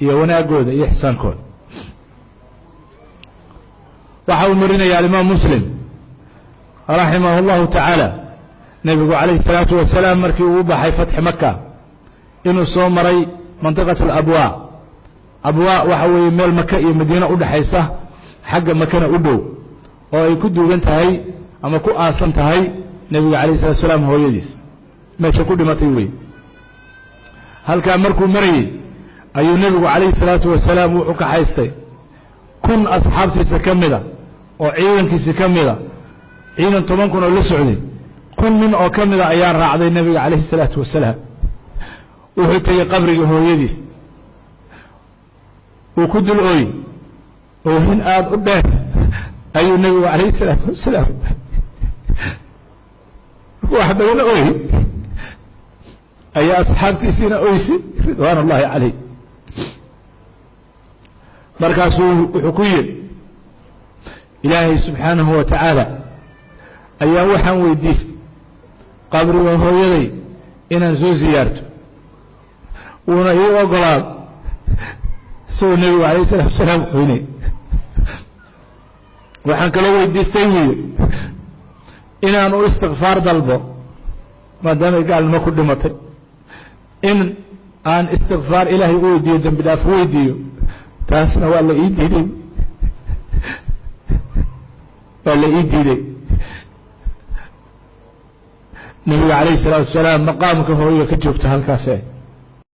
Iyo wanaagooda iyo ixsaankooda. Waxa uu marinaya alimaam Muslim raximah اllahu tacaala, nebigu calayhi الsalaatu wasalaam markii uu u baxay fatxi Maka inuu soo maray mantiqat alabwaa. Abwaa waxa weeye meel Maka iyo Madiine u dhexaysa, xagga Makana u dhow, oo ay ku duugan tahay ama ku aasan tahay nebiga calayh salatu salaam hooyadiis, meesha ku dhimatay wey. Halkaa markuu marayey ayuu nebigu calayhi salaatu wasalaam wuxuu kaxaystay 1000 asxaabtiisa ka mida oo ciidankiisi ka mida, ciidan 10,000 oo la socday, 1000 nin oo ka mida ayaa raacday nebiga calayhi salaatu wasalaam. Wuxuu tegey qabriga hooyadiis, wuu ku dul ooyey, oohin aada u dheer ayuu nebigu calayhi salaatu wasalaam wax badan ooyey, ayaa asxaabtiisiina oysay ridwaan ullahi calayh. Markaasuu wuxuu ku yidhi: "Ilaahay subxaanahu wa tacaala ayaa waxaan weydiistay qabriga hooyaday inaan soo siyaarto, wuuna ii ogolaado." Isagoo nebigu calayh isalaatu wasalaam oynay. "Waxaan kaloo weydiistay," buu yidhi, "inaan u istikfaar dalbo maadaamay gaalnimo ku dhimatay, in aan istikfaar Ilaahay u weydiiyo, dembi dhaaf u weydiiyo. Taasna waa la ii diiday, waa la ii diiday." Nebiga calayh isalaatu wasalaam maqaamka hooyo ka joogta halkaase.